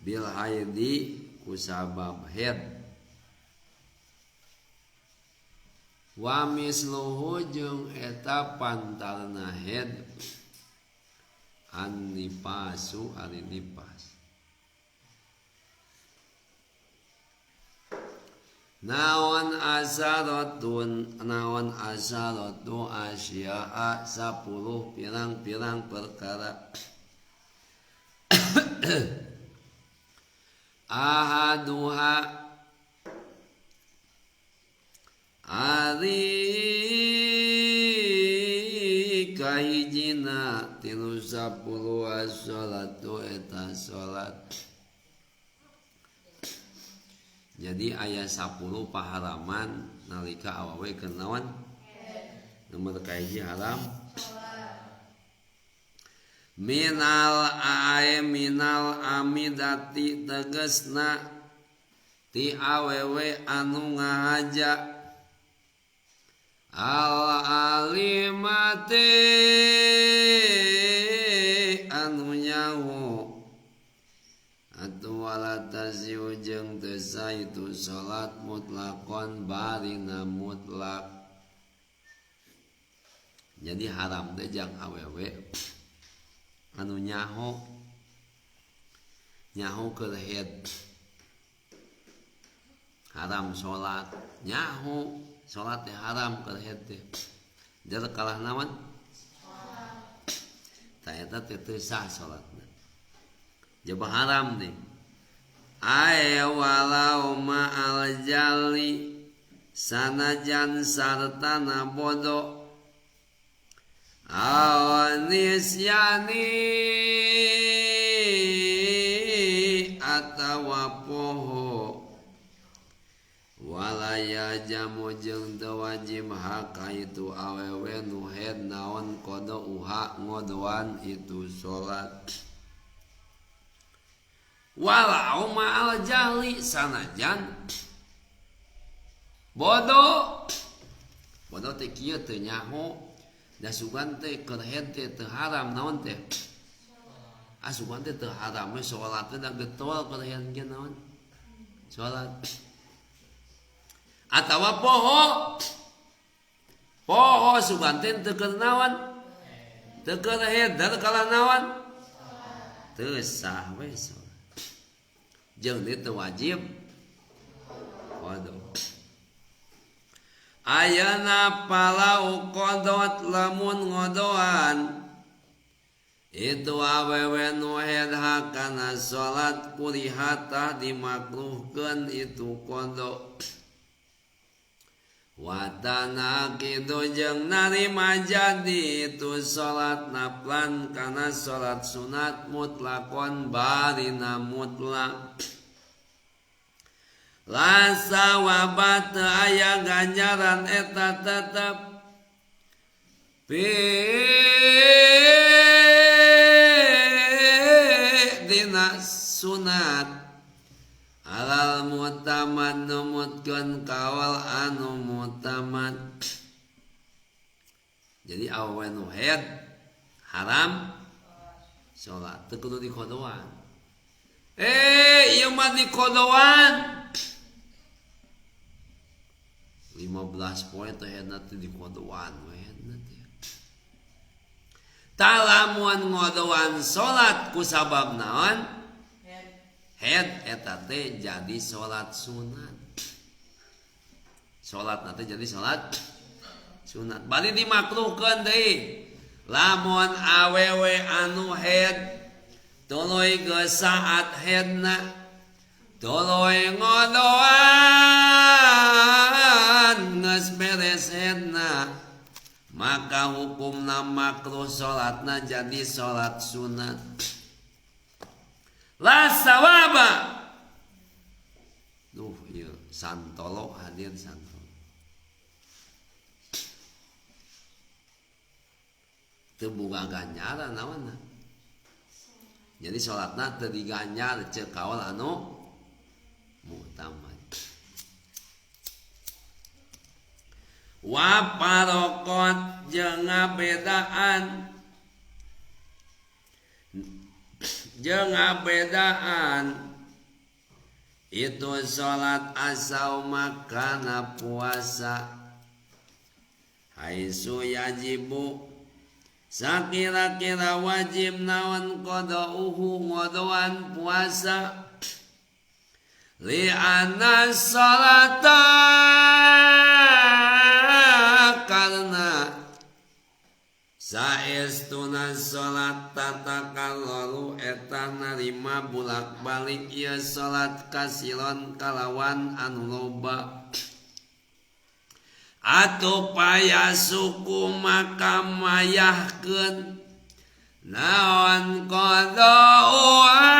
Bil haidi kusabab head. Wa misluhu jeung eta pantalna head an nifasu ari nifas. Naon asaratun naon asaratu asya'a 10 pirang-pirang perkara. Ahaduha ari kahijina tilu 10 as-salatu eta salat. Jadi aya 10 paharaman nalika awewe keur naon? Nomor kahiji haram. Minal ae minal amidati tegesna ti awewe anu ngahaja. Al alimati anu nyaho atuh wala taziu jeung teu sah itu salat mutlakon barina mutlak. Jadi haram teh jang awewe anu nyaho nyaho keur haid haram salat nyaho salat teh haram keur haid teh jar kalah naon tah eta teh teu sah salatna jaba haram nih. Ae walau ma'al jali sanajan sartana bodoh awanisyani atawa poho walaya jamu jeung teu wajib hak itu awewe nu haid naon qada uha ngodoan itu salat. Walau ma'al jahli sanajan bodoh bodoh teh kieu teu nyaho da sugan teh keur haid teh teu haram naon teh asugan teh teu haram we salat teh da getol keur haid ge naon salat atawa poho poho sugan teh teu keur naon teu keur haid da kalah naon teu sah we salat jeung teu wajib qada. Ayana palau qadot lamun ngodoan itu awewe nu haid hakana salat kurihata dimakruhkeun itu qada. Watana kitu jeung narima jadi itu salat naplan kana salat sunat mutlakon barina mutlak. La sawabat aya ganjaran eta tetep pi dina sunat alal mutamad numutkeun kawal anu mutamad. Jadi awewe nu haid haram salat teu kudu dikodoan. Ieu mah dikodoan 15 poe teh haidna teh dikodoan we haidna teh. Talamun ngodoan salat ku sabab naon? Haid eta teh jadi salat sunat. Salat teh jadi salat sunat. Bari dimakruhkeun deui. Lamun awewe anu haid tuluy geus saat haidna tuluy ngodoan geus beres haidna maka hukumna makruh salatna jadi salat sunat. La sawaba. Duh, ieu santolo hadir santolo. Teu boga ganjaran naonna. Jadi salatna teu diganjar ceuk kaul anu mu'tamad. Wa parokot jeung ngabedaan Jeung ngabedaan itu salat asauma kana puasa haitsu yajibu sakira-kira wajib naon qada'uhu ngodoan puasa li anna salata karena saestuna salat tatakallalu eta narima bulak-balik ieu salat kasiron kalawan anu loba atuh paya suku maka mayahkeun naon qada'uha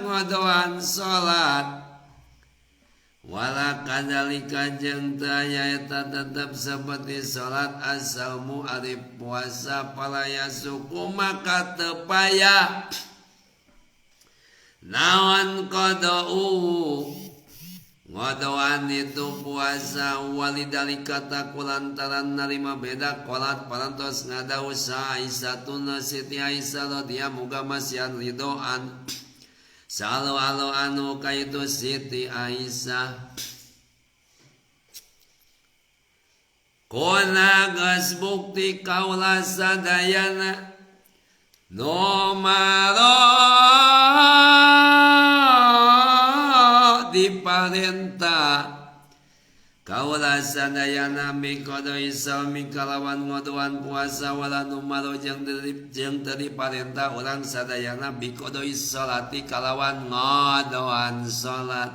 ngodoan salat wala kadzalika jeung teu aya eta tetep saperti salat as-saumu ari puasa palaya suku maka teu paya naon qada'u ngodoan itu puasa walidalika takulantaran narima beda qolat parantos ngadawu Aisyatuna Siti Aisyah radhiyallahu muga masihan ridhoan Salo-alo anu kaitu Siti Aisyah Kona geus bukti kaula sadayana nomaro diparentah kaula sadayana miqadai saumi kalawan ngodoan puasa wala numaro jeung teu diparentah urang sadayana biqadai salati kalawan ngodoan salat.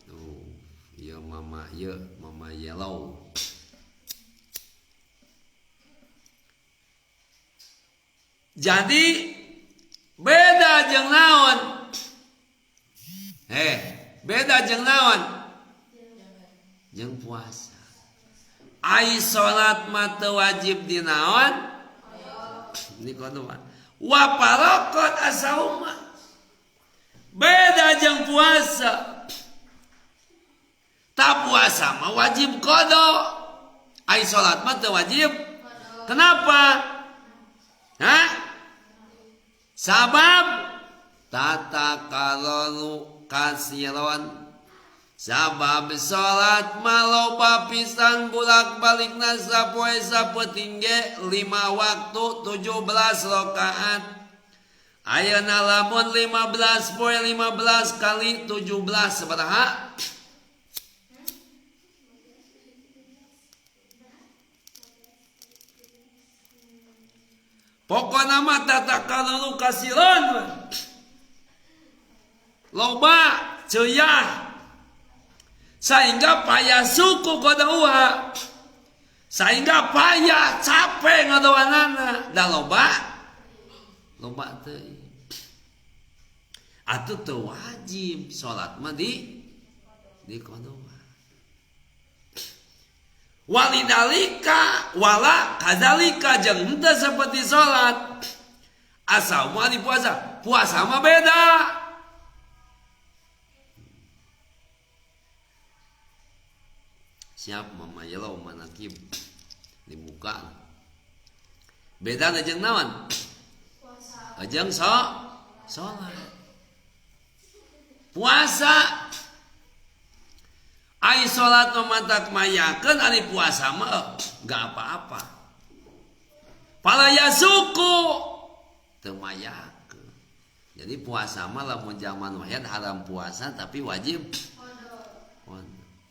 Tuh, ieu mama ieu mama yellow. Jadi beda jeung naon? Beda jeung naon? Jeung puasa. Ai salat mah teu wajib di naon? Di kodoan. Wa faraqat asauma. Beda jeung puasa. Ta puasa mah wajib qada. Ai salat mah teu wajib. Kenapa? Hah? Sabab tata kalalu kasiron sabab salat maloba pisan bulak-balikna sapoe sapeting ge 5 waktu 17 rakaat. Ayeuna lamun 15 poe 15 kali 17 sabaraha? Pokona mah tata kalalu kasiron loba ceyah sehingga payah suku kodauha sehingga payah capek ngadoanana da loba loba teuing atuh teu wajib salat mah di kodoa walidalika wala kadzalika jeung henteu saperti salat asal mah di puasa puasa mah beda. Siap mama yellow manakib dibuka. Beda jeung naon? Puasa. Jeung salat. Puasa ai salat mah mayakeun ari puasa mah enggak apa-apa. Palaya suku teu mayakeun. Jadi puasa mah lamun zaman wahid haram puasa tapi wajib.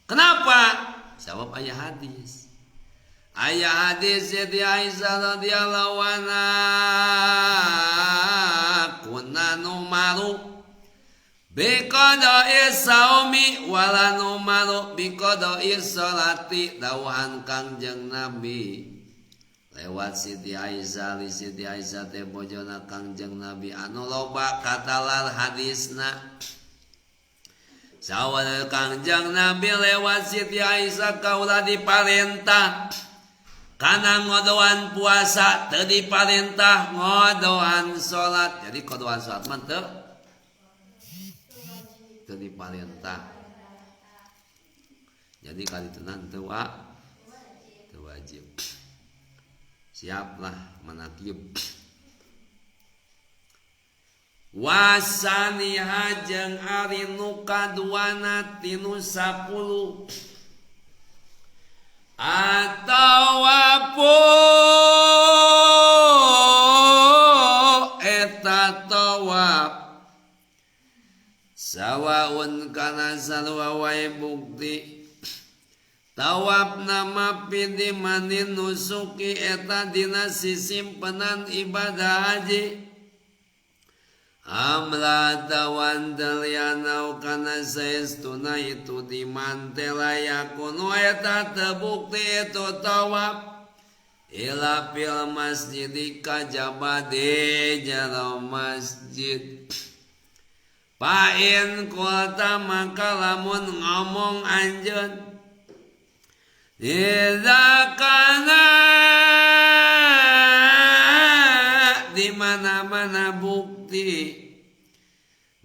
Kenapa? Sebab ayah hadis. Ayah hadis Siti Aisyah radhiyallahu anha kunna numaru biqada'i saumi wala numaru biqada'i salati dawuhan Kangjeng Nabi lewat Siti Aisyah li Siti Aisyah teh bojona Kangjeng Nabi anu loba katalar hadisna. Sawal Kangjeng Nabi lewat Siti Aisyah kaula diparentah kana ngodoan puasa teu diparentah ngodoan salat. Jadi kodoan salat mah teu diparentah. Jadi kali tenan teu wajib. Siaplah manakib. Wasaniha jeung ari nu kaduana tinu 10 atawapu eta tawaf sawaun kana sarua wae bukti tawaf nama pidi manin nusuki eta dina sisimpenan ibadah haji amla tawan dalianau kana saestuna itu dimantela yakunu eta tebukti itu tawaf ila fil masjid kajaba di jero masjid. Pain kulta maka lamun ngomong anjeun idza kana di mana-mana bukti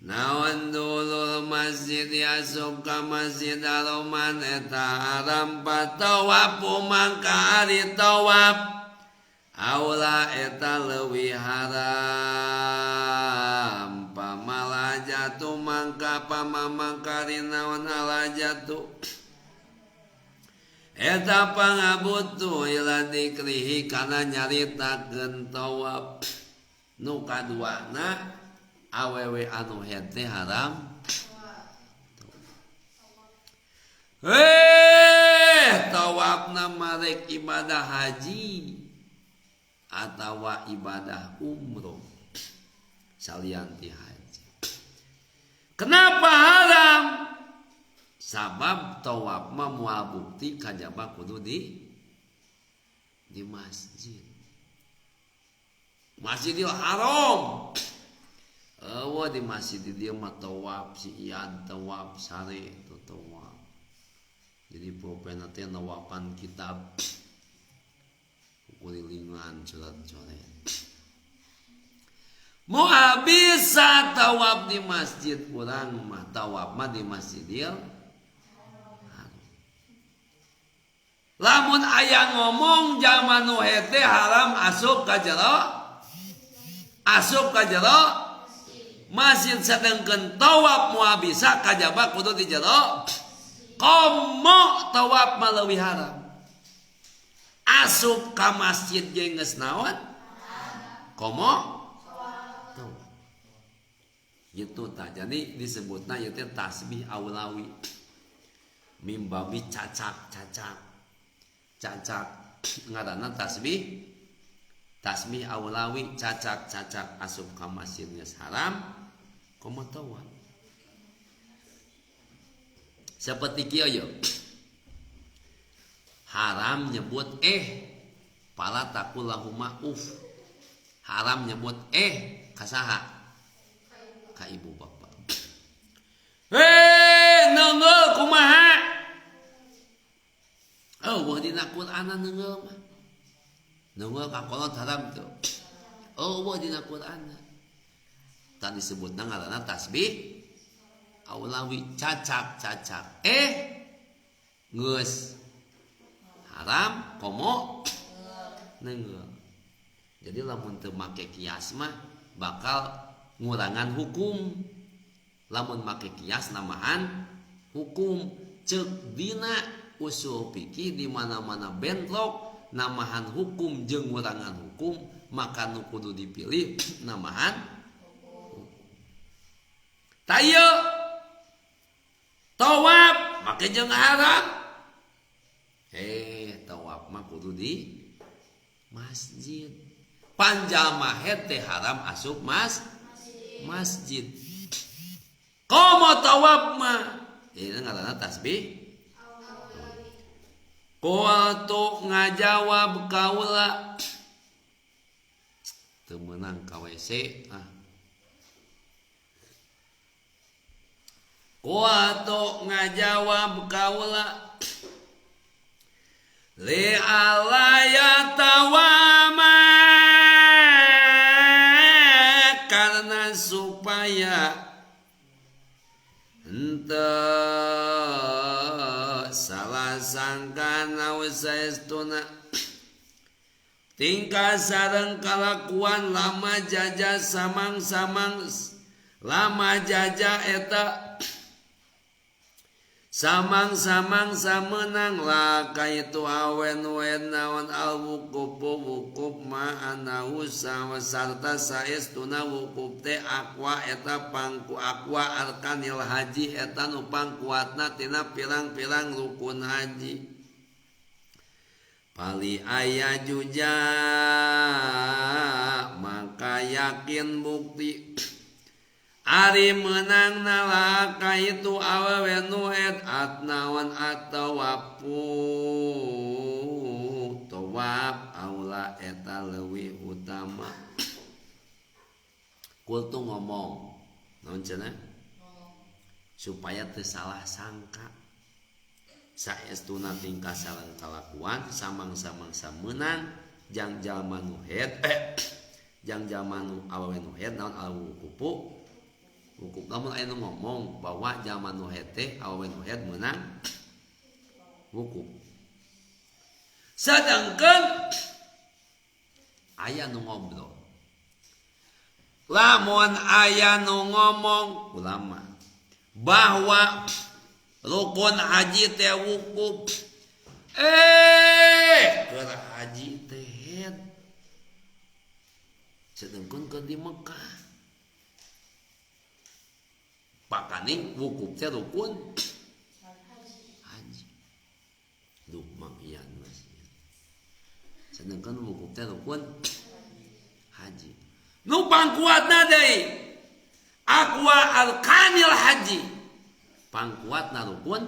naon dulul masjid asup ka masjid aroman eta haram patawapu mangka ari tawaf aula eta leuwih haram pamala jatuh mangka pamamangkari naon ala jatuh eta pangabutuh ila dikrihi kana nyaritakeun tawaf. Nu kaduana awewe anu head teh haram. Tawafna marek ibadah haji atawa ibadah umroh salian ti haji. Kenapa haram? Sabab tawaf mah moal bukti kajaba kudu di masjid. Masjidil Haram. Eueuh di masjid di dieu mah tawaf si Ian tawaf sare itu tawaf. Jadi pulpen teh nawapan kitab kulilingan coret-coret. Moal bisa tawaf di masjid urang mah tawaf mah di Masjidil Haram. Lamun aya ngomong jalma nu hese haram asup ka jero asup ka jero masjid sedengkeun tawaf moal bisa kajaba kudu di jero komo tawaf mah leuwih haram. Asup ka masjid ge geus naon komo tawaf gitu tah. Jadi disebutna ieu teh tasbih aulawi mimbabi cacak-cacak cacak ngaranna tasbih tasbih aulawi cacak-cacak asup ka masjid geus haram komo tawaf. Seperti kieu ye haram nyebut pala takulahuma uf haram nyebut ka saha ka ibu bapa. Neungeul kumaha? Eueuh dina Qur'an neungeul mah. Neungeul ka kolot haram teu. Eueuh dina Qur'an. Tadi disebutna ngaranna tasbih aulawi cacak-cacak. Geus haram komo neungeul. Jadi lamun teu make kias mah bakal ngurangan hukum. Lamun make kias namahan hukum. Ceuk dina usul fikih di mana-mana bentrok namahan hukum jeung ngurangan hukum maka nu kudu dipilih namahan hukum. Tayo tawaf make jeung haram. Tawaf mah kudu di masjid. Panjalma head teh haram asup masjid. Komo tawaf mah ini ngaranna tasbih. Qultu ngajawab kaula teu meunang ka WC ah. Qultu ngajawab kaula li alaya tawama karena supaya henteu salah sangka naon saestuna Tingkah sareng kalakuan lama jaja samang-samang lama jaja eta samang-samang samenang la kaitu awen-wen naon al wuqufu wukuf ma'anahu sarta saestuna wukuf teh aqwa eta pangku aqwa arkanil haji eta nu pangkuatna tina pirang-pirang rukun haji. Pali aya juja maka yakin bukti ari menang nalaka itu awewe nu head atnawan atawapu tawaf aula eta leuwih utama. Kultu ngomong naon cenah supaya teu salah sangka. Saestuna tingkah sareng kalakuan samang-samang samenang jang jalma nu head jang jalma nu awewe nu head naon al wuqufu wukuf. Lamun aya nu ngomong bahwa jalma nu head teh awewe nu head meunang wukuf. Sadangkeun aya nu ngobrol. Lamun aya nu ngomong ulama bahwa rukun haji teh wukuf keur haji teh head sedengkeun keur di Mekah pakaning wukuf teh rukun haji. Duh Mang Ian masih sedengkeun wukuf teh rukun haji nu pangkuatna deui aqwa arkanil haji pangkuatna rukun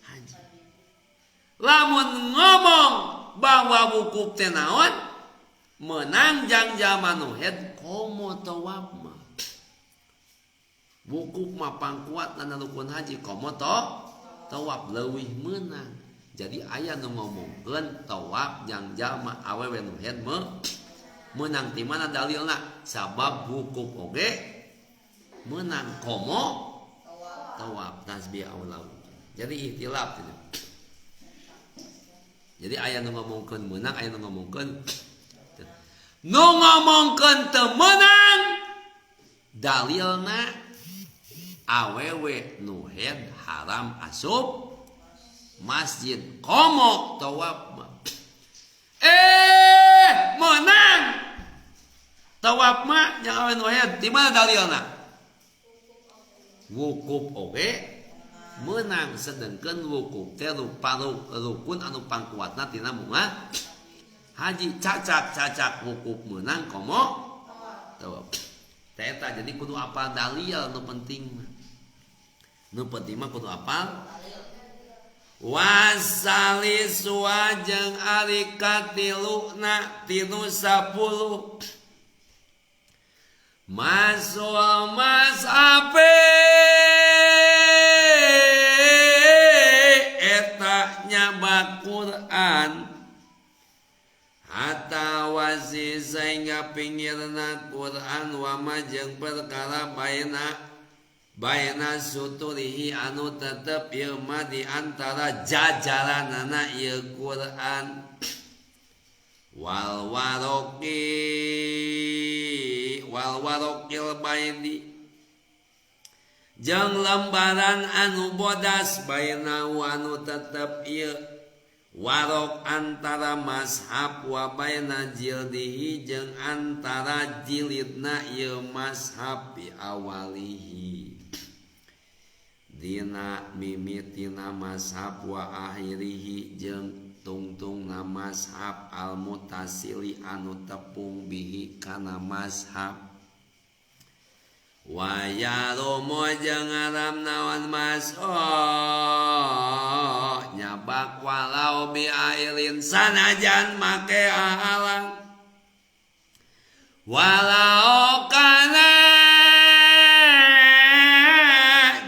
haji. Lamun ngomong bahwa wukuf teh naon menang jang jalma nu head komo tawaf mah. Wukuf mah pangkuatna rukun haji komo tawaf leuwih meunang. Jadi aya nu ngomongkeun tawaf jang jalma awewe nu head meunang ti mana dalilna? Sabab wukuf oge meunang komo tawaf tasbih aulau. Jadi ikhtilaf gitu. Jadi aya nu ngomongkeun meunang, aya nu ngomongkeun nu ngomongkeun teu meunang dalilna awewe nu head haram asup masjid komo tawaf mah. Meunang tawaf mah jang awewe nu head di mana dalilna? Wukuf oge menang sedengkeun wukuf teh rukun anu pangkuatna tina munga haji cacak-cacak wukuf menang komo tawaf. Teh eta jadi kudu apal dalil nu penting mah. Nu penting mah kudu apal wasalisu jeung ari katiluna tinu 10 Masuk mas ape eta nyabak Quran hatta wasi sehingga pinggirna Quran wa majeng perkara baina baina suturihi anu tetep ieu mah di antara jajaranana ieu Quran wal waroqi wal waroqil baidi jeung lembaran anu bodas bainahu anu tetep ieu warok antara mashab wa baina jildihi jeung antara jilidna ieu mashab bi awalihi dina mimitina mashab wa akhirihi jeung tungtungna mashab al mutasili anu tepung bihi kana mashab wa yarumu jeung aram naon mas'o nyabak walau bi ailin sanajan make ahalang walau kana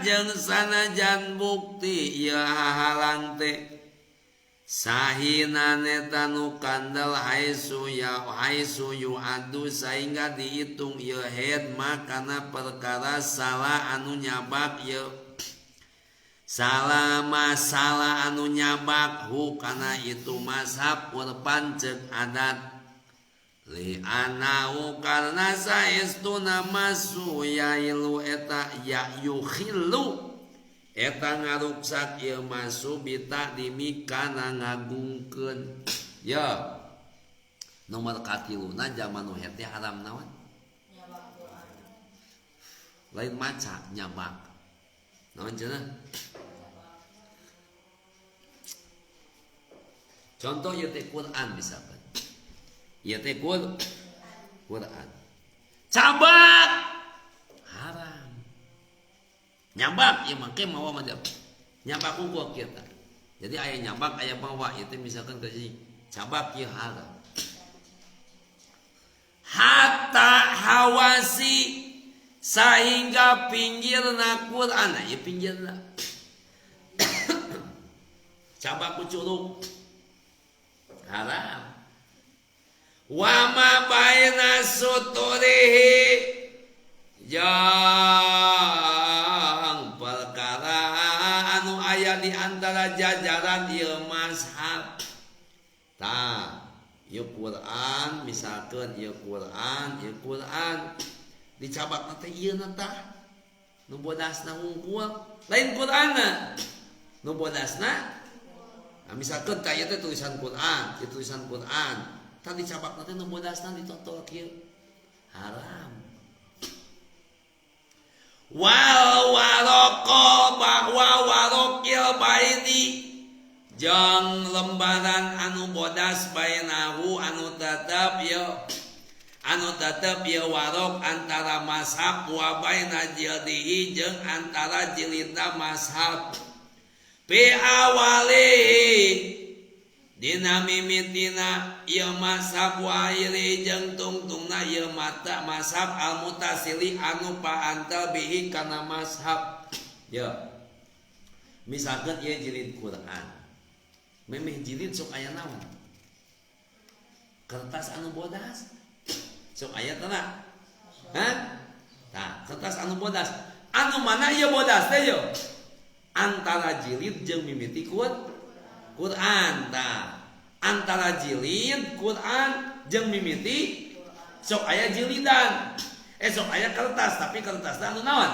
jeung sanajan bukti ieu hahalang teh sahinane tanu kandel haisu ya haisu yu'adu sehingga dihitung ieu head makana perkara salah anu nyabak ieu Salah masalah anu nyabak hu kana itu mazhab urpan ceuk adat li anau karna saestuna masu yailu eta ya yukhillu eta ngaruksak ieu masu bita dimikana ngagungkeun ya nomor katiluna zaman nu hate haram naon lain maca nyabak naon cenah. Contoh ieu teh Quran misalkan. Ieu teh Quran. Cabak haram. Nyabak ieu mah ke mawa mah nyabak unggul kita. Jadi aya nyabak aya mawa ieu teh misalkan ka sini cabak ieu haram. Hatta hawasi sehingga pinggirna Quran ieu pinggirna. Cabak ku curug haram. Wa ma baina suturihi jang perkara anu aya di antara jajaran ieu mazhab. Tah, ieu Quran misalkeun ieu Quran, ieu Quran dicabakna teh ieu na tah. Nu bodasna hungkul, lain Quranna. Nu bodasna. Nah, misalkan tah ieu teh tulisan Quran, ieu tulisan Quran. Tah dicabakna teh nu bodasna ditotol kieu. Haram. Wal waraqo bahwa waraqil baini jeung lembaran anu bodas bainahu anu tetep ieu anu tetep ieu waraq antara mazhab wa baina jildihi jeung antara jilidna mazhab. Pi awali dina mimitina ieu mazhab wa akhiri jeung tungtungna ieu mata mazhab al mutasili anu paantel bihi kana mazhab. Ya. Misalkan ieu jilid Quran. Memeh jilid sok aya naon? Kertas anu bodas. Sok aya teh Hah? Tah, kertas anu bodas. Anu mana ieu bodas teh yo? Antara jilid jeung mimiti Quran tah. Antara jilid Quran jeung mimiti sok aya jilidan. Sok aya kertas tapi kertasna anu naon?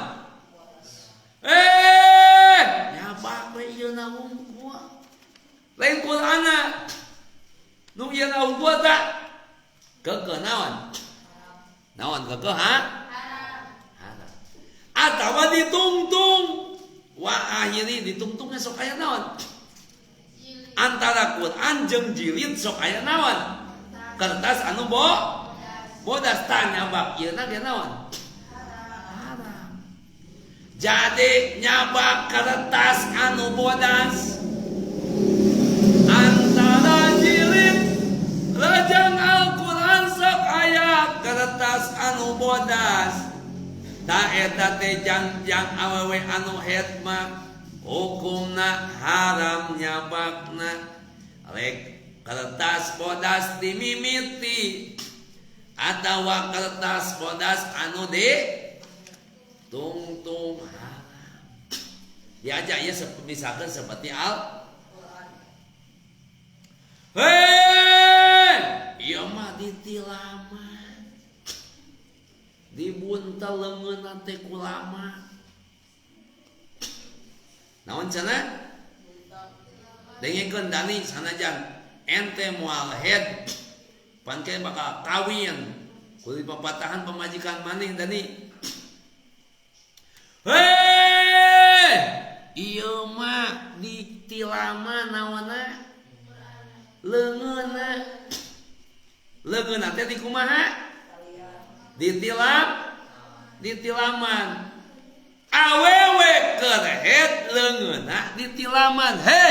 Nyabak we ieu na hungkul. Lain Quranna. Nu ieu na hungkul tah. Keukeuh naon? Naon keukeuh ha? Haram. Atawa ditungtung. Wa akhiri ditungtungnya sok aya naon? Antara Quran jeung jilid sok aya naon? Kertas anu bodas tah nyabak ieu na ge naon? Haram. Jadi nyabak kertas anu bodas antara jilid rajang Al-Quran sok aya kertas anu bodas. Ta eta teh jang-jang awewe anu head mah hukumna haram nyabakna rek kertas bodas dimimiti atawa kertas bodas anu di tungtung haram. Diajak ya misalkan seperti al hei ieu mah ditilaman dibuntel leungeunna teh kulama. Naon cenah? Dengekeun Dani sanajan ente moal head pan ke bakal kawin kudu papatahan pamajikan maneh Dani. Hei, ieu mah ditilama naonna? Leungeunna. Leungeunna teh dikumaha? Ditilam, ditilaman. Awewe keur head leungeunna ditilaman. He,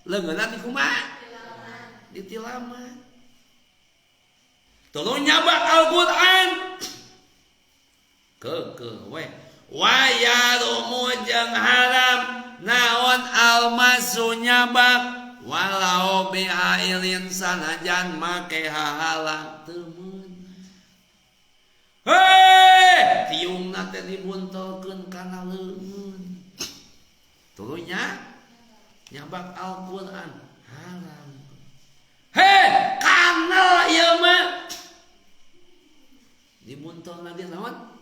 leungeunna dikumaha? Ditilaman. Tolong nyabak Al-Qur'an. Keukeuh we. Wa yarumu jeung haram naon almasu nyabak walau bihailin sanajan make hahalang teu meunang. Hei, tiungna teh dibuntolkeun kana leungeun. Tuluy nyabak Al-Qur'an haram. Heh, kanal ieu mah. Dimuntol lagi naon?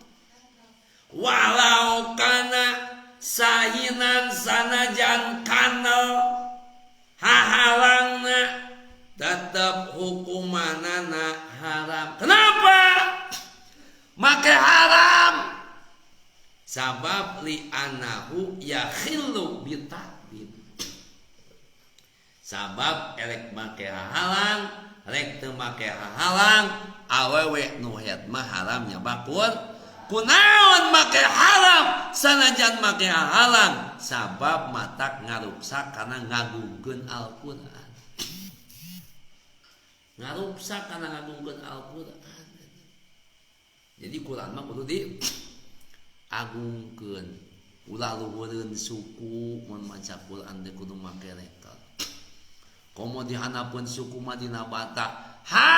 Walau kana sahinan sanajan kanal hahalangna tetep hukumanana haram. Kenapa? Make haram. Sabab li anahu yakhillu bitadib. Sabab erek make hahalang, rek teu make hahalang, awewe nu haid mah haram nyabak kunaon make haram sanajan make hahalang sabab matak ngaruksak kana ngagungkeun Al-Qur'an. Ngaruksak kana ngagungkeun Al-Qur'an. Jadi Quran mah kudu di agungkeun. Ulah luhureun suku mun maca Quran teh kudu make rekal. Komo dihanapeun suku mah dina bata ha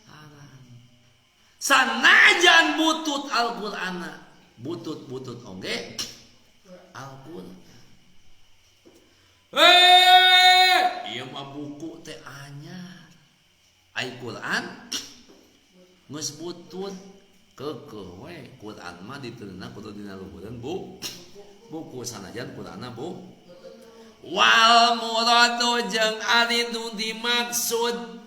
haram. Sanajan butut Al-Qur'ana, butut-butut oge Al-Qur'an. Ieu mah buku teh anyar. Ai Qur'an geus butut keukeuh we. Qur'an mah diteunna kudu dina luhureun buku sanajan Qur'anna bu. Wal muradu jeung ari nu dimaksud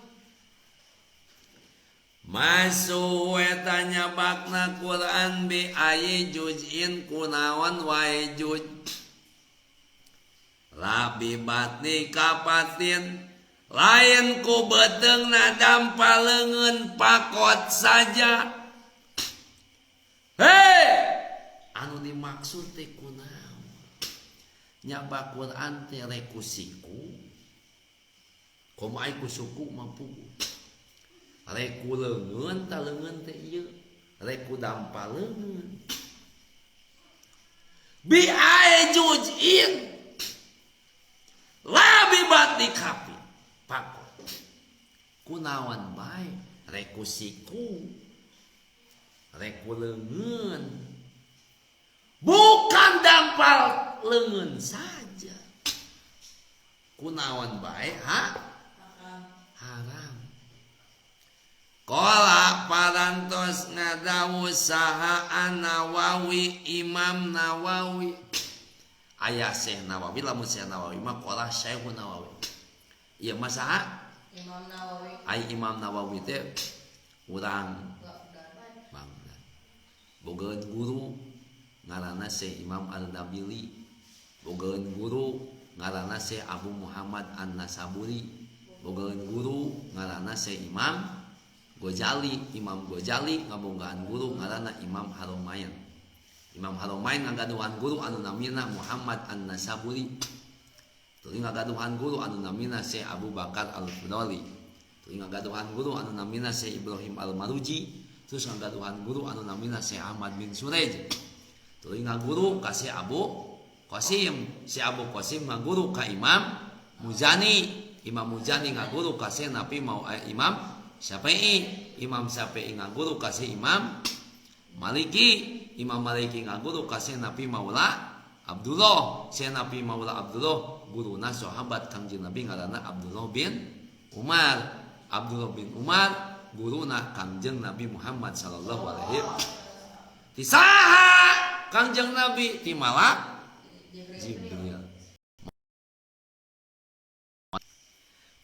masu eta nyabakna Qur'an bi ayi juz'in kunaon wae juz labi batni kapatin lain ku beuteungna dampa leungeun pakot saja. Hei, anu dimaksud teh kunaon? Nyabak Quran teh rek ku siku, komo ai ku suku mah puguh. Rek ku leungeun ta leungeun teh ieu, rek ku dampa leungeun. Bi ae juz'in labi batni kapi pakot. Kunaon bae rek ku siku, rek ku leungeun. Bukan dampal leungeun saja. Kunaon bae ha? Haram. Qala parantos ngadawu saha An-Nawawi Imam Nawawi. Aya Syekh Nawawi lamun Syekh Nawawi mah qala Syekh Nawawi. Ieu mah saha? Imam Nawawi. Ai Imam Nawawi teh urang Baghdad. Bogaeun guru ngaranna Syekh Imam Al-Nabili, bogaeun guru ngaranna Syekh Abu Muhammad An-Nasaburi, bogaeun guru ngaranna Syekh Imam Ghazali, Imam Ghazali ngabogaan guru ngaranna Imam Haromain. Imam Haromain ngagaduhan guru anu namina Muhammad An-Nasaburi. Tuluy ngagaduhan guru anu namina Syekh Abu Bakar Al-Fudali. Tuluy ngagaduhan guru anu namina Syekh Ibrahim Al-Maruji, terus ngagaduhan guru anu namina Syekh Ahmad bin Surej. Tuluy ngaguru ka Syekh Abu Qasim, Syekh Abu Qasim ngaguru ka Imam Muzani, Imam Muzani ngaguru ka Syekh Napi mau Imam Syafi'i, Imam Syafi'i ngaguru ka Syekh Imam Maliki, Imam Maliki ngaguru ka Syekh Napi Maula Abdullah, Syekh Napi Maula Abdullah guruna sahabat Kangjeng Nabi ngaranna Abdullah bin Umar, Abdullah bin Umar guruna Kangjeng Nabi Muhammad sallallahu alaihi wasallam. Tisaha Kangjeng Nabi ti malak Jibril.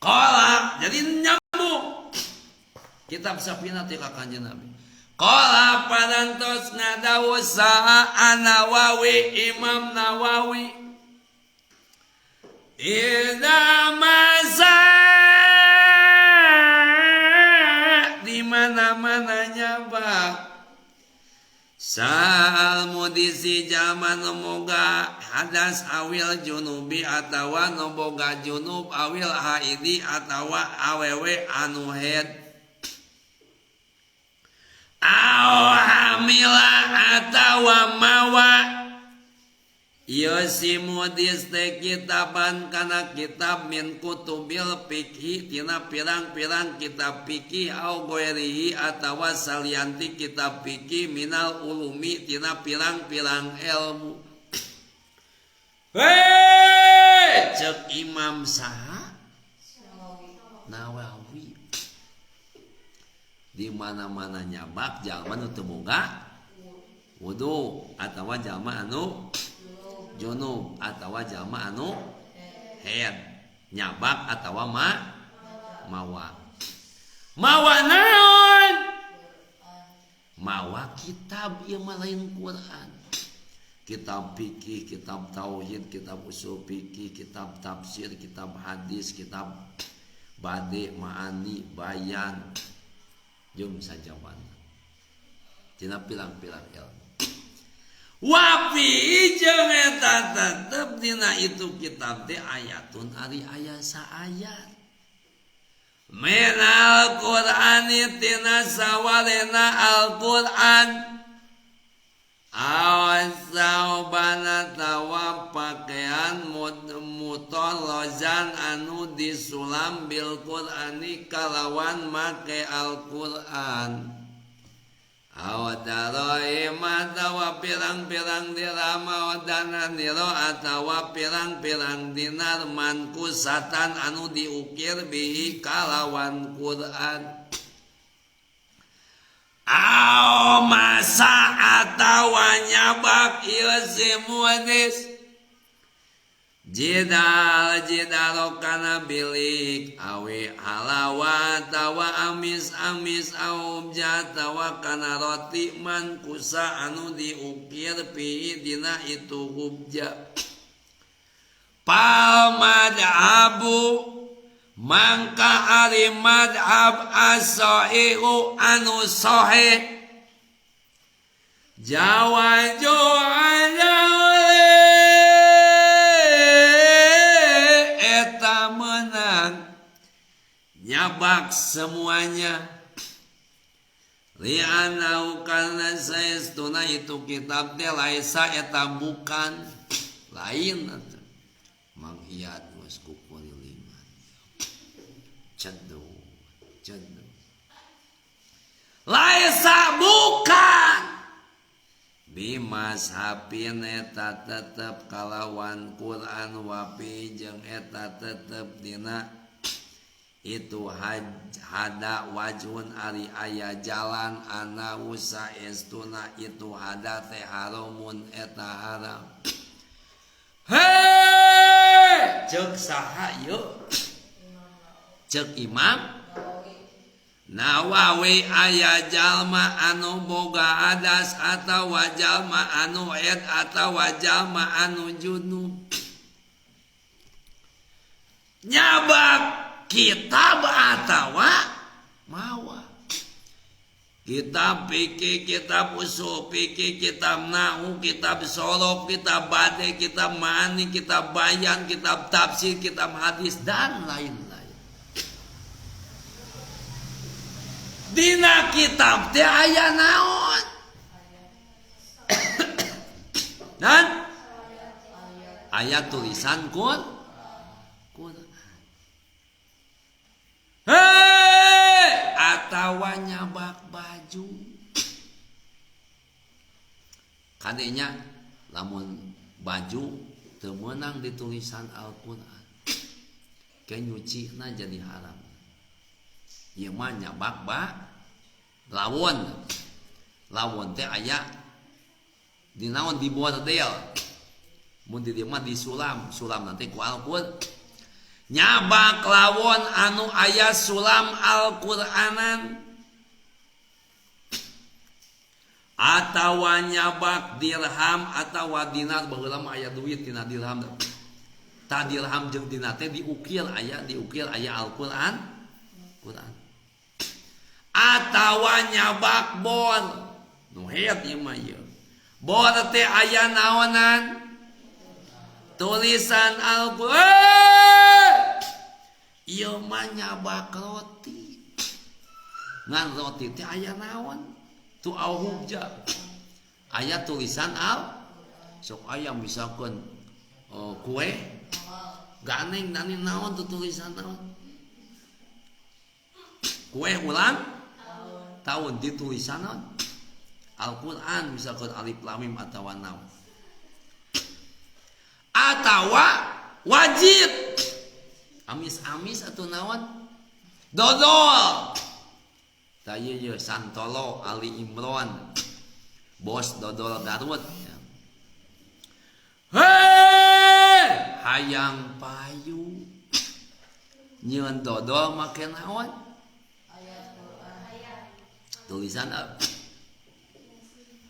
Qala jadi nyambung kitab Safina ti ka Kangjeng Nabi. Qala parantos ngadawu saha An-Nawawi Imam Nawawi. Idza masa di mana-mana nyabak Sal mudisi zaman moga hadas awil junubi atawa nu boga junub awil haidi atawa awewe anu haid aw hamila atawa mawa ieu si mudis teh kitaban kana kitab min kutubil fikih tina pirang-pirang kitab fikih au ghairihi atawa salianti kitab fikih minal ulumi tina pirang-pirang ilmu. Hei, cek Imam saha? Nawawi. Di mana-mana nyabak jalma nu teu boga wudu atawa jalma anu junub atawa jalma anu haid, nyabak atawa mawa. Mawa naon? Mawa kitab ieu mah lain Quran. Kitab fikih, kitab tauhid, kitab usul fikih, kitab tafsir, kitab hadis, kitab bade, ma'ani, bayan, jeung sajawana. Tina pirang-pirang ilmu. Wapi jeung eta tetep dina itu kitab teh ayatun ari aya saayat. Minal Qur'ani tina sawalena Al-Qur'an. Awasaubana tawa pakaian mutalozan anu disulam bil Qur'ani kalawan make Al-Qur'an. Awadaroi atawa pirang-pirang dirham awadananiro atawa pirang-pirang dinar mankusatan anu diukir bihi kalawan Qur'an. Aw masa atawa nyabak ieu si muadis jidal jidalo kana bilik awi halawa tawa amis amis aubja tawa kana roti mankusa anu diukir pi dina itu hubja. Pal madhabu mangka ari madhab as-sahihu anu sahih jawaju eta menang nyabak semuanya li'anau karena saestuna itu kitab teh laisa eta bukan lain atuh Mang Iyad geus kukurilingan ceduh ceduh laisa bukan bimashapin eta tetep kalawan Quran wapi jeung eta tetep dina itu hada wajhun ari aya jalan ana usa estuna itu hada teh haramun eta haram. Hei, ceuk saha yeuh? Ceuk Imam Nawawi aya jalma anu boga hadas atawa jalma anu haid atawa jalma anu junub nyabak kitab atawa mawa kitab fikih, kitab usul fikih, kitab nahwu, kitab sorof, kitab bade, kitab ma'ani, kitab bayan, kitab tafsir, kitab hadis dan lain-lain. Dina kitab teh aya naon? Dan aya tulisan Quran. Hei, atawa nyabak baju. Kadenya lamun baju teu meunang ditulisan Al-Qur'an. Ke nyucina jadi haram. Ieu mah nyabak ba lawon. Lawon teh aya di naon di bordel. Mun di dieu mah disulam, sulam nanti ku Al-Qur'an. Nyabak lawon anu aya sulam Al-Qur'anan atawa nyabak dirham atawa dinar. Baheula mah aya duit tina dirham. Ta dirham jeung dinar teh diukir aya Al-Qur'an. Qur'an. Atawa nyabak bor. Nu heet ieu mah ieu. Bor teh aya naonan? Tulisan Al-Qur'an. Ieu mah nyabak roti. Ngan roti teh aya naon? Tu al-hujja. Aya tulisan al sok aya misalkan kue ganeng nani naon tu tulisan naon? Kue ulang tahun ditulisan naon? Al-Qur'an misalkan alif lam mim atawa naon. Atawa wajib. Amis-amis atau naon? Dodol. Tah ieu Santolo Ali Imron. Bos dodol Garut. Hei, hayang payu. Nyieun dodol make naon? Tulisan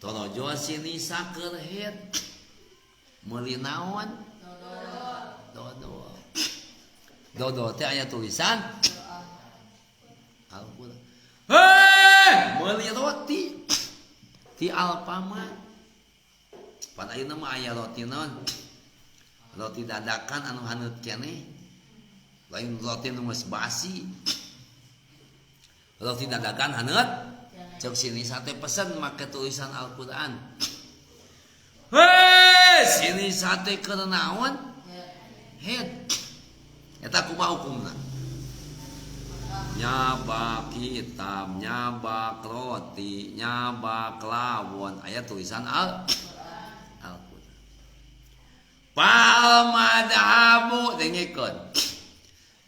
torojo sini saker head. Meuli naon? Dodol. Dodol teh aya tulisan Al-Qur'an. Hei, meuli roti ti Alfamart. Pan ayeuna mah aya roti naon? Roti dadakan anu haneut keneh. Lain roti nu geus basi. Roti dadakan haneut. Cek sini sate pesen make tulisan Al-Qur'an. Hei, sini sate keur naon? Head. Eta kumaha hukumna? Nyabak kitab, nyabak roti, nyabak lawon, aya tulisan Al-Qur'an. Fal madhabu dengekeun.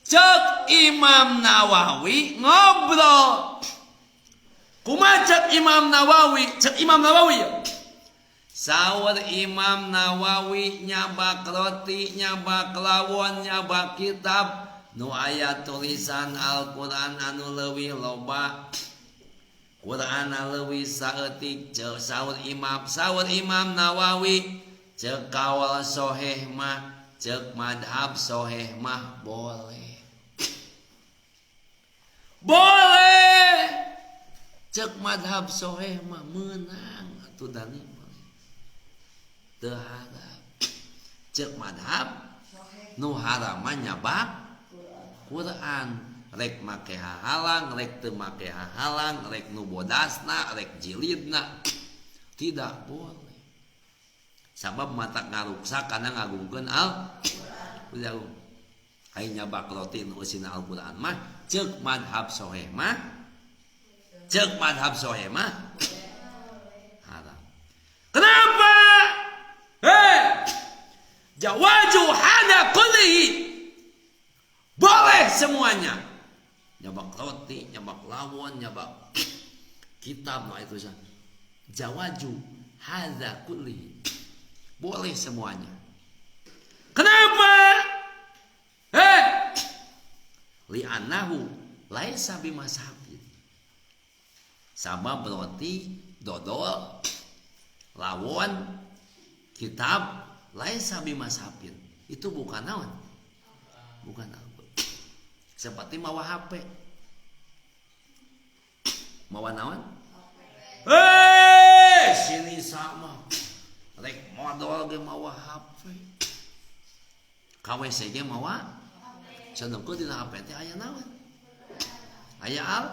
Cek Imam Nawawi ngobrol. Kumaha cek Imam Nawawi? Cek Imam Nawawi ya. Saur Imam Nawawi nyabak roti, nyabak lawon, nyabak kitab nu aya tulisan Al-Qur'an anu leuwih loba. Qur'an leuwih saeutik cek saur Imam Nawawi cek kaul soheh mah, cek madhab soheh mah boleh. Boleh. Cek madhab soheh mah menang atuh dani. Teu haram. Cek madhab nu haram mah nyabak Quran, rek make hahalang, rek teu make hahalang, rek nu bodasna, rek jilidna, tidak boleh. Sabab mata ngaruksak kana ngagungkeun Al-Qur'an. Ai nyabak roti nu eusina Al-Qur'an mah cek madhab soheh mah, cek madhab soheh mah haram. Kenapa? Hei, jawaju hada kullihi. Boleh semuanya. Nyabak roti, nyabak lawon, nyabak kitab, nah itu saja. Jawaju hadza kullihi. Boleh semuanya. Kenapa? Hei, li'annahu laisa bimashabin. Sabab roti, dodol, lawon, kitab laisa bimashabin. Itu bukan naon? Bukan Al-Qur'an. Seperti mawa HP. Mawa naon? Hei, sini sama. Rek modal ge mawa HP. Ka WC ge mawa. Sedengkeun dina HP teh aya naon? Aya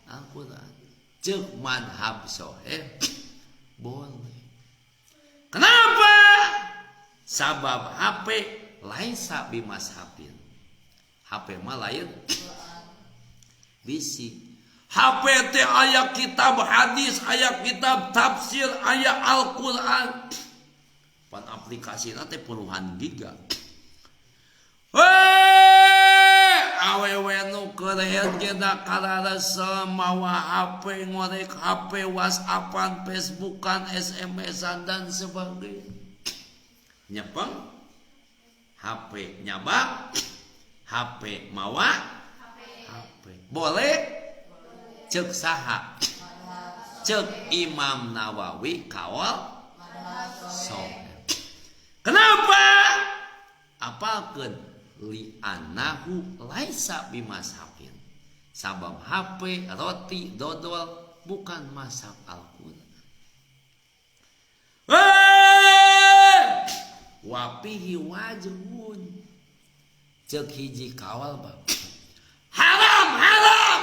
Al-Qur'an. Ceuk madhab soheh boleh. Kenapa? Sabab HP laisa bimashabin. HP mah lain bisi. HP teh aya kitab hadis, aya kitab tafsir, aya Al-Qur'an. Pan aplikasina teh puluhan giga. Hei, awewe nu keur head ge da kararesa mawa HP, ngorek HP, WhatsAppan, Facebookan, SMS-an dan sebagainya. Nyepeng HP nyabak, HP mawa HP. Boleh? Cek saha? Cek Imam Nawawi kawal soheh. Kenapa? Apalkeun li'annahu laisa bimashabin. Sabab HP, roti, dodol bukan mashab Al-Qur'an. Wapihi wajhun. Cek hiji kawal bab. Haram, haram.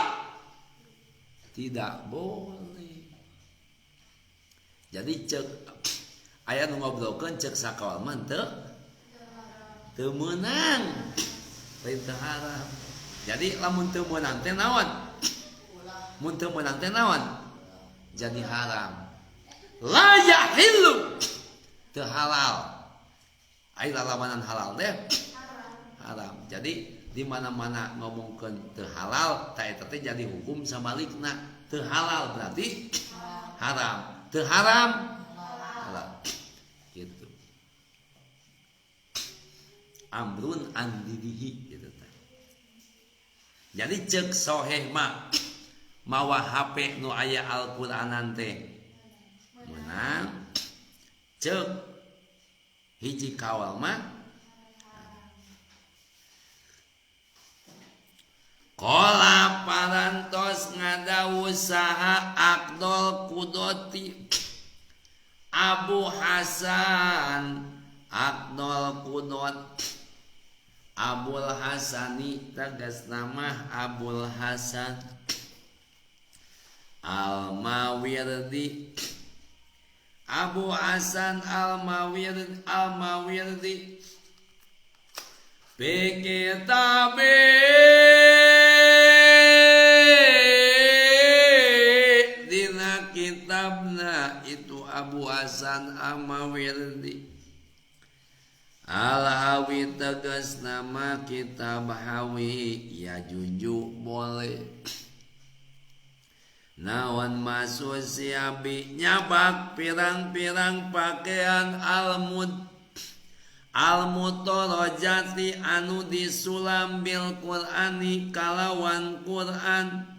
Tidak boleh. Jadi cek aya nu ngobrolkeun cek sakawal mah teu meunang. Lain teu haram. Jadi lamun teu meunang teh naon? Mun teu meunang teh naon? Jadi haram. La yahillu. Teu halal. Ai lalawanan halal teh haram. Jadi di mana-mana ngomongkeun teu halal ta eta teh jadi hukum sabalikna. Teu halal berarti haram. Teu haram halal. Gitu. Amrun andidihi gitu teh. Jadi cek soheh mah mawa HP nu aya Al-Qur'anan teh meunang. Cek hiji kawal mah kola parantos ngadawusaha Aqdol Qudoti Abu Hasan Aqdol Qudot Abul Hasani tegas nama Abul Hasan Al-Mawirdi Abu Hasan Al-Mawirdi Al-Mawirdi bi kitabe dina kitabna itu Abu Hasan Al-Mawirdi Al-Hawi tegas nama kitab Hawi ya juju boleh nawan masuk siabi nyabak pirang-pirang pakaian almud almutorojati anu disulam bil Qur'ani kalawan Qur'an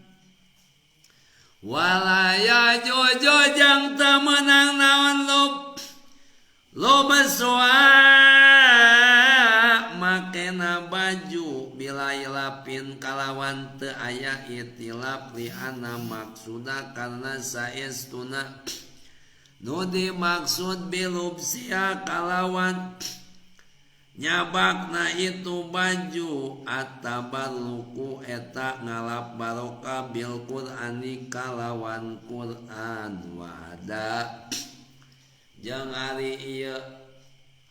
walaya jojo jang temenang naon lob lobesoa makena baju bila ilapin kalawan teu aya itilap li ana maksuda karena saestuna nu dimaksud bilubsia kalawan nyabakna itu baju atabarruku eta ngalap barokah bil Qur'ani kalawan Qur'an wahada jeung ari ieu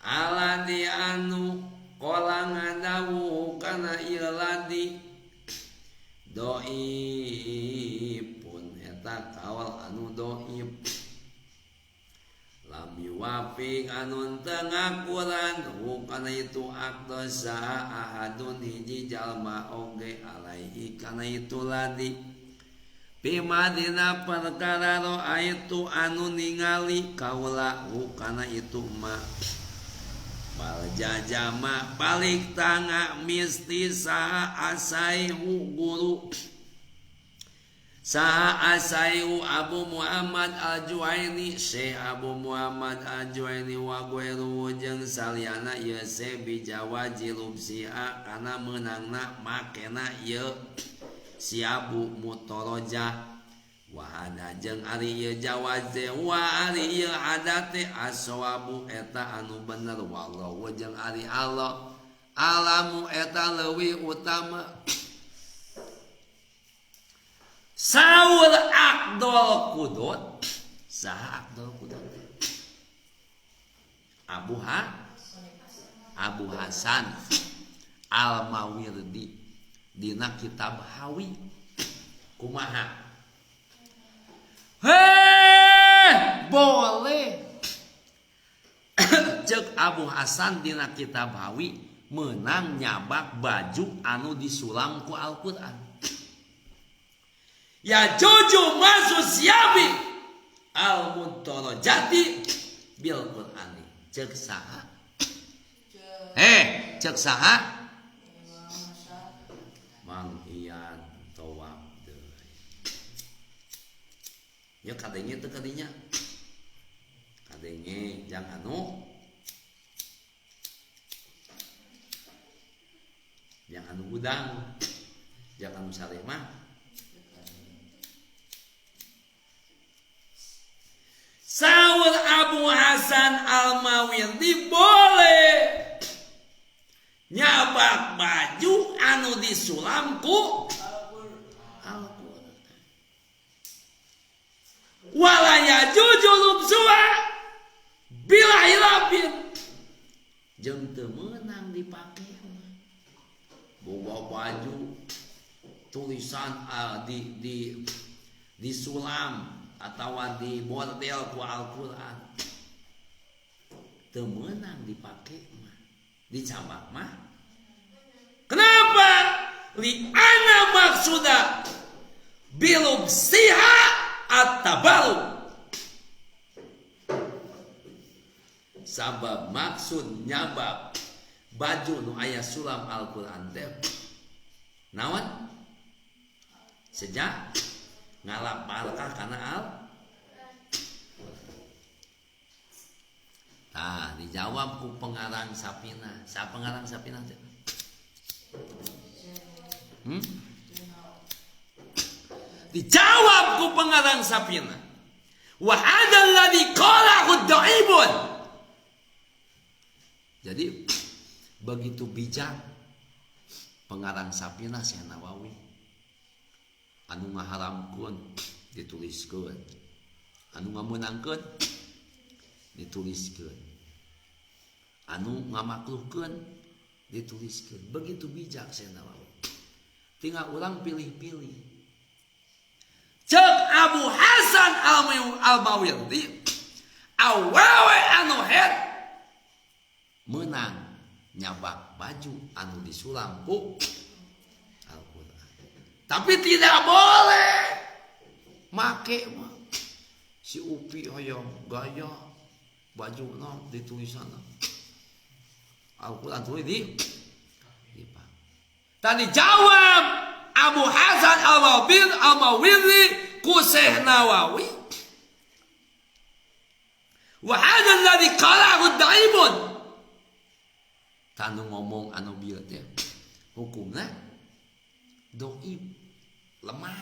aladi anu kola ngadawu kana ieu ladi doipun eta kawal anu doib lam yuwafiq anu teu ngakuran kana itu aqdosa ahadun hiji jalma oge alaihi kana itu ladi bimadina perkara roaitu anu ningali kaula kana itu ma bal jajama balik tanga misti saha asaihu guru saha asaihu Abu Muhammad Al-Juwaini Syekh Abu Muhammad Al-Juwaini wa ghairuhu jeung saliyana ieu se bijawaji lubsia kana meunangna makena ieu si Abu Mutorojah wahada jeung ari ieu jawaz wa ari ieu adate aswabu eta anu bener wallahu jeung ari Allah alamu eta leuwih utama. Saur Aqdol Qudot saha Aqdol Qudot Abu Hasan Al-Mawirdi dina kitab Hawi kumaha heh boleh cek Abu Hasan dina kitab Hawi menang nyabak baju anu disulam ku Al-Qur'an ya jojo masuk siabi al mutarajati bil Qur'ani cek saha cek saha Mang Ian tawab deui. Ya kadenge teu kadinya. Kadenge jang anu hudang, jang anu saleh mah. Saur Abu Hasan Al-Mawirdi boleh nyabak baju anu disulam ku Al-Qur'an. Wala yajuju lubsuha bila hilafin. Jeung teu meunang dipake mah. Boga baju tulisan di disulam atawa di bordel ku Al-Qur'an. Teu meunang dipake mah. Dicambak mah. Kenapa? Li ana maksuda bilum siha at-tabaru. Sabab maksud nyabak baju nu aya sulam Al-Qur'an teh naon? Sejak ngalap barokah kana al. Tah dijawab ku pengarang Sapina. Sa pengarang Sapina teh? Dijawab ku pengarang Sapina. Wa hadzal ladzi qalahu dhaibun. Jadi begitu bijak pengarang Sapina Syekh Nawawi anu ngaharamkeun dituliskeun, anu ngameunangkeun dituliskeun, anu ngamakruhkeun dituliskeun. Begitu bijak Syekh Nawawi. Tinggal urang pilih-pilih. Cek Abu Hasan Al-Mawardi awewe anu head menang nyabak baju anu disulam ku Al-Qur'an. Tapi tidak boleh make mah. Si Upi hoyong gaya bajuna ditulisanna Al-Qur'an tulis di tadi jawab Abu Hasan Al-Mawardi ku Syekh Nawawi. Wa hadza alladzi qalahu dhaibun. Tanu ngomong anu bieu teh hukumna dhaif, lemah.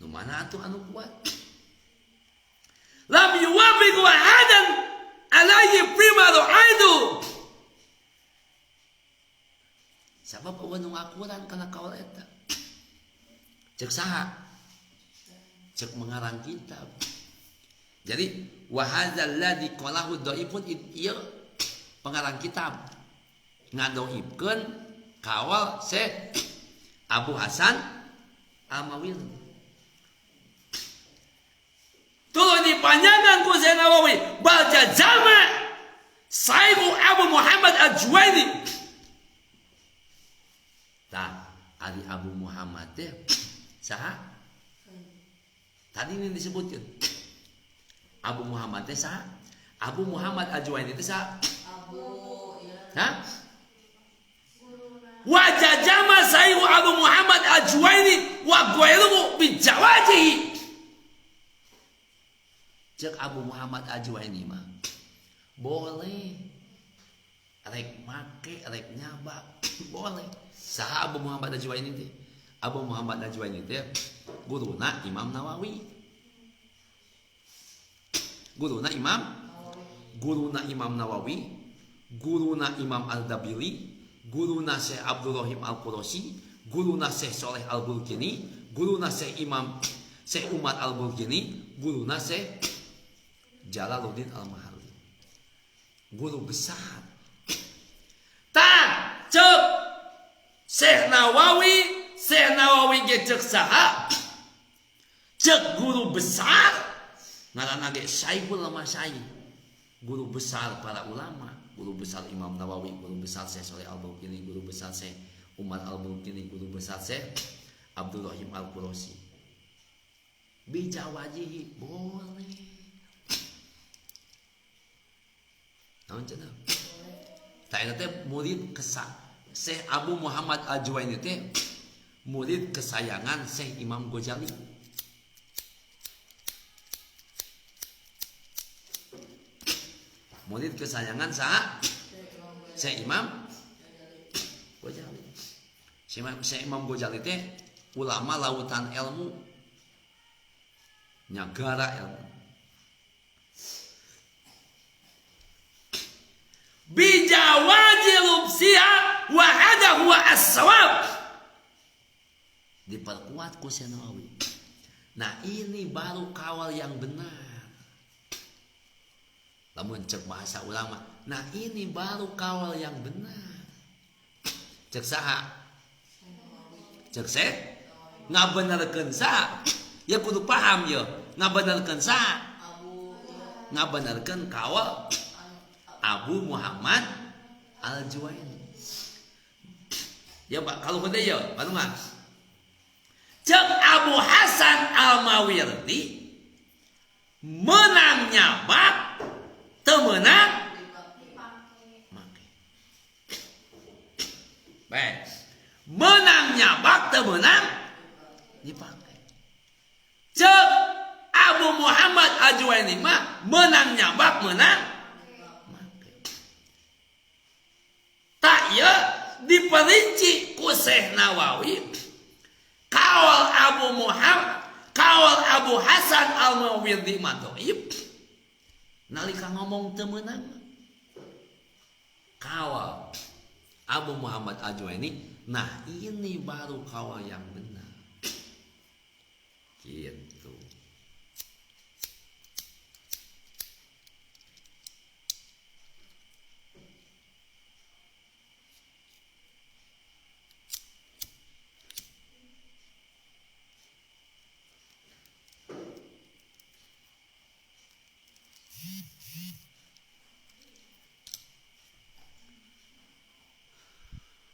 Nu mana atuh anu kuat? Lam yuwafiqu ahadan alaihi fima ra'aitu. Sabab eueuh nu ngakuran kana kaul eta. Cek saha? Cek mengarang kitab. Jadi wa hadzal ladzi qalahu dhaifun ieu pengarang kitab ngadoibkeun kawal Syekh Abu Hasan Al-Mawardi. Tuluy dipanjangkan ku Syekh Nawawi bal jazama Sayyid Abu Muhammad Al-Juwaini. Tah ari Abu Muhammad teh saha? Tadi ini disebutkan Abu Muhammad teh saha? Abu Muhammad Al-Juwaini teh saha? Hah? Wa jazama Sayyid Abu Muhammad Al-Juwaini wa ghairuhu bijawazihi. Cek Abu Muhammad Al-Juwaini mah boleh rek make rek nyabak boleh. Saha Abu Muhammad Al-Juwaini teh? Abu Muhammad Al-Juwaini teh guruna Imam Nawawi. Guruna Imam Nawawi, guruna Imam Al-Dabili, guruna Syekh Abdurrahim Al-Qurasi, guruna Syekh Soleh Al-Burkini, guruna Syekh Imam Syekh Umar Al-Burkini, guruna Syekh Jalaluddin Al-Mahalli. Guru besar. Tah cek Syekh Nawawi, Syekh Nawawi ge cek saha? Cek guru besar ngaranna ge Syekhul Masyayikh, guru besar para ulama, guru besar Imam Nawawi, guru besar Syekh Soleh Al-Burkini, guru besar Syekh Umar Al-Burkini, guru besar Syekh Abdurrahim Al-Qurasi. Bijawajihi boleh. Naon cenah? Tah eta teh murid Syekh Abu Muhammad Al-Juwaini teh murid kesayangan Syekh Imam Ghazali. Murid kesayangan saha? Syekh Imam Ghazali. Syekh Imam Ghazali teh ulama lautan ilmu, nyagara ilmu. Bijawazi lubsiha wa hada huwa as-sawab. Diperkuat ku Syekh Nawawi. Nah ini baru kawal yang benar. Lamun cek bahasa ulama, nah ini baru kawal yang benar. Cek saha? Cek Syekh ngabenerkeun saha? Ya kudu paham ya. Ngabenerkeun saha? Ngabenerkeun kawal Abu Muhammad Al-Juwaini. Ya Pak, kalau henteu ya, panungan. Cek Abu Hasan Al-Mawardi menang nyabak teu meunang make. Baik. Menang nyabak teu meunang dipake. Cek Abu Muhammad Al-Juwaini mah menang nyabak menang make. Tak ieu diperinci ku Syekh Nawawi kaul Abu Muhammad kaul Abu Hasan Al-Mawardi mah dhaif nalika ngomong teu meunang. Kaul Abu Muhammad Al-Juwaini, nah ini baru kaul yang benar. Gitu.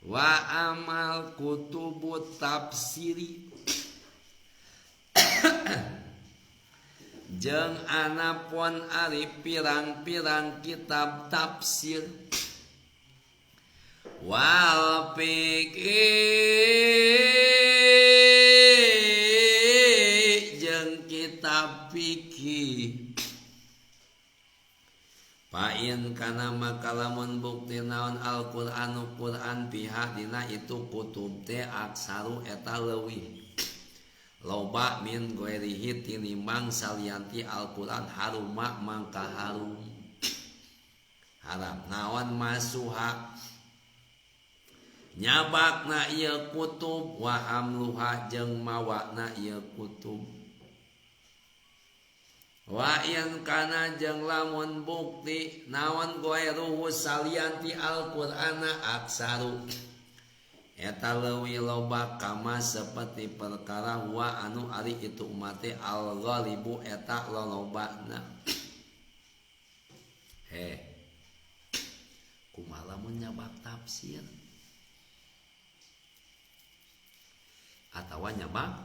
Wa amal kutubu tafsiri jeung anapun ari pirang-pirang kitab tafsir wal fiqih jeung kitab fikih. Pain kana maka lamun bukti naon Al-Qur'anu Qur'an pihak dina itu kutub teh aksaru eta leuwih loba min ghairihi tinimbang salianti Al-Qur'an haruma mangka harum haram naon masuha nyabakna ieu kutub wa hamluha jeung mawana ieu kutub. Wa in kana jeung lamun bukti naon ghairuhu salianti Al-Qur'ana aksaru eta leuwih loba kama seperti perkara wa anu ari itu umate al-ghalibu eta lolobana. He kumaha lamun nyabak tafsir atawa nyabak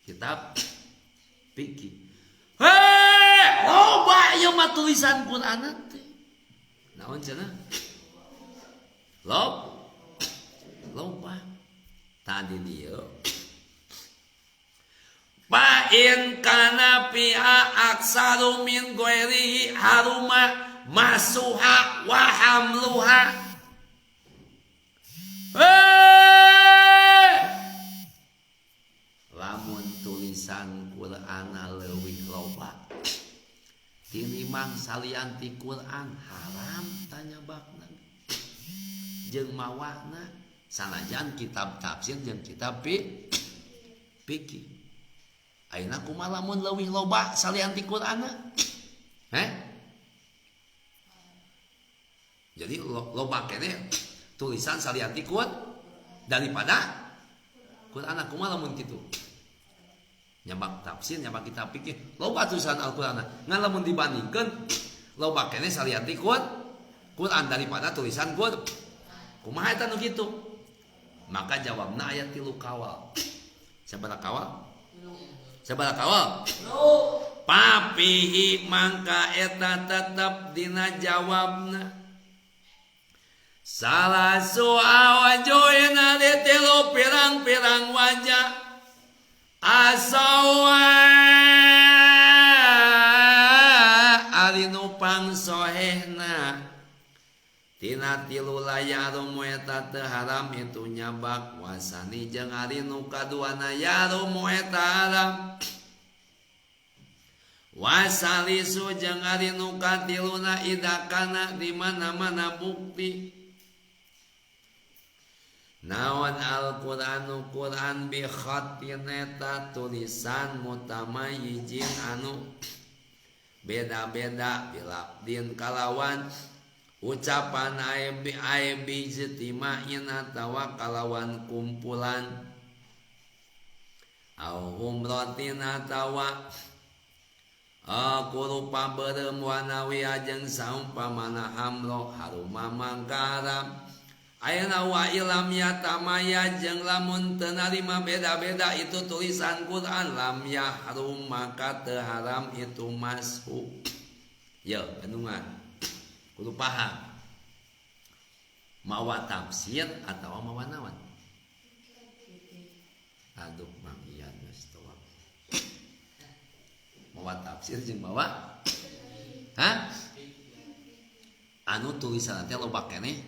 kitab fikih. Hei, loba ieu mah tulisan Qur'an teh. Naon cenah? Loba. Tadi dieu. Fa in kana fiha aksaru min ghairihi haruma masuha wa hamluha. Hei! Lamun tulisan Qur'ana leuwih loba tinimbang salianti Qur'an haram tanya bakna jeung mawana sanajan kitab tafsir jeung kitab fikih. Ayeuna kumaha lamun leuwih loba salianti Qur'ana? Heh? Jadi loba keneh tulisan salianti Qur'an daripada Qur'ana kumaha lamun kitu? Nyabak tafsir, nyabak kitab fikih, loba tulisan Al-Qur'an. Ngan lamun dibandingkeun loba keneh salianti Qur'an daripada tulisan Qur'an. Kumaha eta nu kitu? Maka jawabna aya 3 kawal. Sabaraha kawal? Sabaraha kawal? Papihi mangka eta tetep dina jawabna. Salah suawajuin ari tilu pirang-pirang wajah. Asawa ari nu pangsohehna tina tilu layarumu eta teu haram itu nyabak wasani jeung ari nu kaduana yarumu eta haram wasalisu jeung ari nu katiluna idakana di mana-mana bukti naon Al-Qur'anu Qur'an bi khatin eta tulisan mutamayyizin anu beda-beda bilabdin kalawan ucapan aibi ijtima'in atawa kalawan kumpulan au humratin atawa Kurupa beureum wanawi jeung saumpamana hamro haruma mangka haram. Ayeuna wa ilam yatamaya jeung lamun teu narima beda-beda itu tulisan Quran lam yahrum maka teu haram itu mashu. Ye bendungan kudu paham. Mawa tafsir atawa mawa naon? Aduh Mang Ian geus tua. Mawa tafsir jeung mawa hah? Anu tulisan teh loba keneh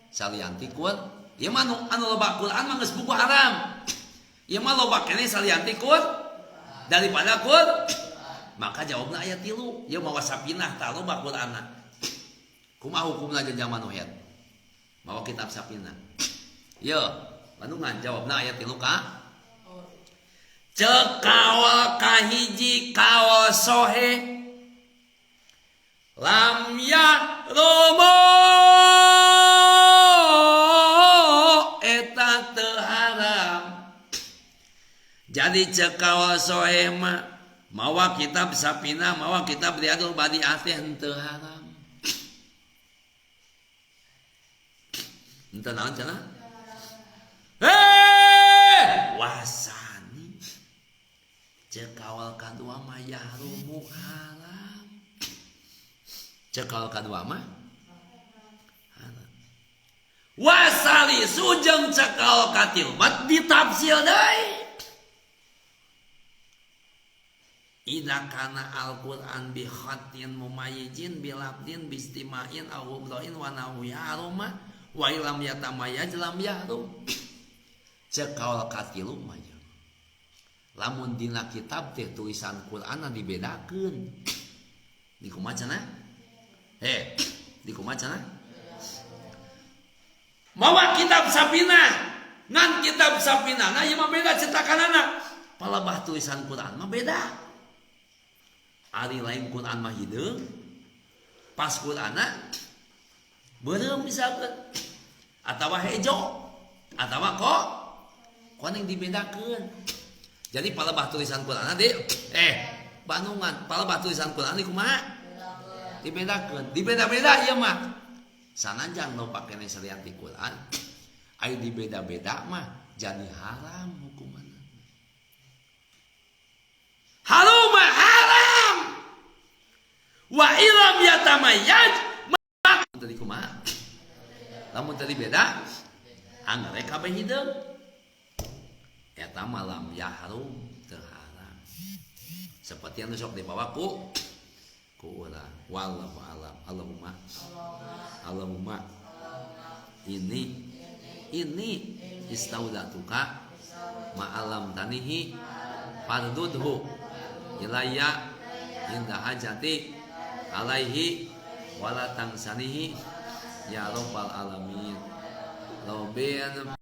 salianti Quran. Ieu mah anu loba Quran mah geus buku haram. Ieu mah loba keneh salianti Quran daripada Quran. Maka jawabna aya 3. Ieu mawa sapinah tah loba Quranna. Kumaha hukumna jeung zaman nu head? Mawa kitab sapinah. Ieu bandungan jawabna aya 3 ka. Cek kaol kahiji kaol sohe lam ya romo eta teu haram. Jadi cek kaol sohe mah mawa kitab sapina mawa kitab Riyadul Badi'ah teh henteu haram. Henteu naon cenah? Heh, wasani. Cek kawal kadua mah yahrumu haram. Cek kawal kadua mah haram. Wasali sujeng cek kawal katil mat ditafsir deui. Idza kana al-Qur'an bi khatin mumayyizin bi lafdin bi istima'in aw ghubrain wa nahwi haruma wa ilam yatamayyiz lam yahrum. Cek kawal katilu mah lamun dina kitab teh tulisan Qur'anna dibedakeun. Di kumaha cenah? Di kumaha cenah? Mawa kitab sapina, ngan kitab sapina na ieu mah beda cetakanana. Palebah tulisan Qur'an mah beda. Ari lain Qur'an mah hideung, pas Qur'anna beureum misalkeun atawa hejo atawa kok koneng dibedakeun. Jadi palebah tulisan Quran di Bandungan palebah tulisan Quran di kumaha? Dibedakeun. Dibeda-beda ieu mah. Sanajan loba keneh salianti Quran, aya dibeda-beda mah jadi haram hukumanna. Haram mah haram. Wa ilam yatamayyaz maka tadi kumaha? Lamun tadi beda, anggar kabeh hideung. Eta malam yahrum teu haram. Seperti anu sok dibawa ku urang. Wallahu alam. Allahumma Allahumma ini istaudatuka ma'alam tanihi fardudhu ilayya inda hajati alaihi wala tangsanihi ya rabbal alamin. Robben.